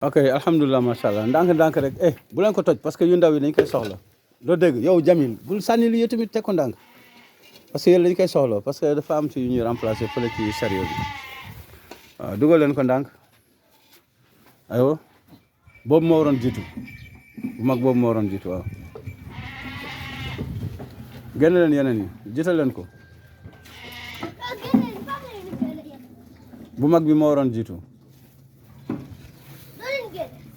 ok alhamdulilah macha allah ndànk-ndànk rek bu leen ko toj parce que yu ndaw yi dañ koy soxla doo dégg yow Jamil bul sànni li yow tamit teg ko ndànk parce que yéen dañ koy soxla parce que dafa am ci yu ñuy remplacer fële ci chariot bi waaw dugal leen ko ndànk aywa boobu moo waroon jiitu bu mag boobu moo waroon jiitu waaw génn leen yeneen yi jiital leen ko bu mag bi moo waroon jiitu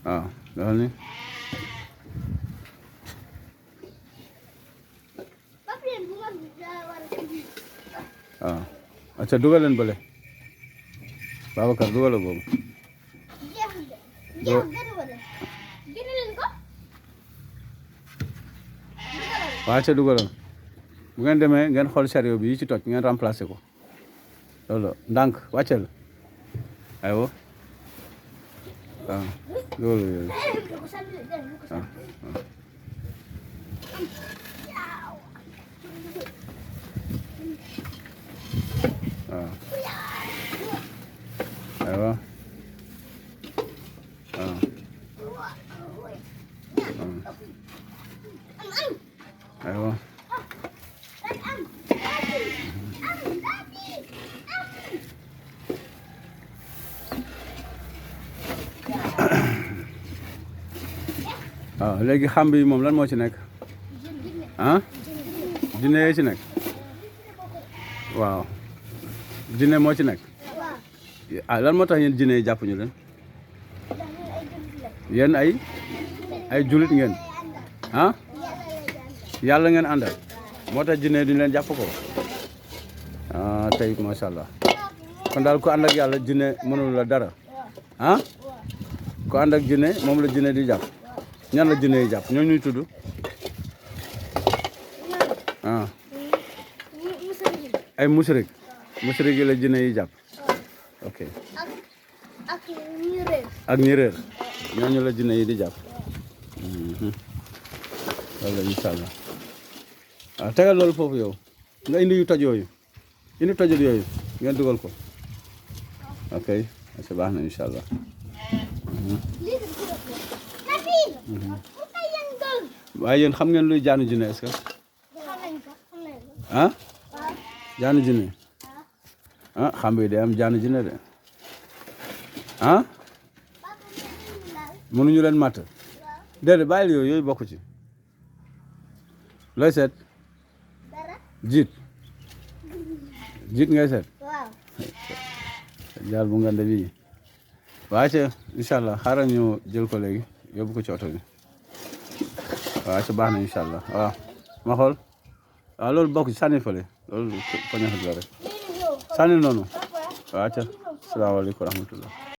waaw loolu ni waaw acca dugal leen bële Babacar dugal boobu waaw acca dugalal bu ngeen demee ngeen xool chariot bi yi ci toj ngeen remplacer ko loolu ndànk wàccel aywa waaw loolu yooyu waaw aywa aywa waaw léegi xam bi moom lan moo ci nekk ah jinne yee ci nekk waaw jinne moo ci nekk lan moo tax yéen jinne yi jàpp ñu leen yéen ay julit ngeen ah yàlla ngeen àndal moo tax jinne duñu leen jàpp ko tey macha allah kon daal ku ànd ak yàlla jinne mënul la dara ah ku ànd ak jinne moom la jinne di jàpp ñan la jinne yi jàpp ñoo ñuy tudd ay musrik yi la jinne yi jàpp ok ak ñi réer ñooñu la jinne yi di jàpp loolu la incha allah waaw tegal loolu foofu yow nga indi yu toj yooyu indi tojut yooyu ngeen dugal ko ok c'est baax na incha allah waaye yéen xam ngeen luy jaanu jinne est-ce que ah jaanu jinne xam bi day am jaanu jinne de mënuñu leen matt déedéet bàyyil yooyu bokk ci looy seet jiit ngay seet jaal bu ngande bii waa ca incha allah xaaral ñu jël ko léegi yóbbu ko ci oto bi waaw ca baax na incha allah waaw ma xool waaw loolu bokk ci sànni fële loolu poñaxit la rek sànni noonu waaw ca salaamaaleykum wa rahmatullah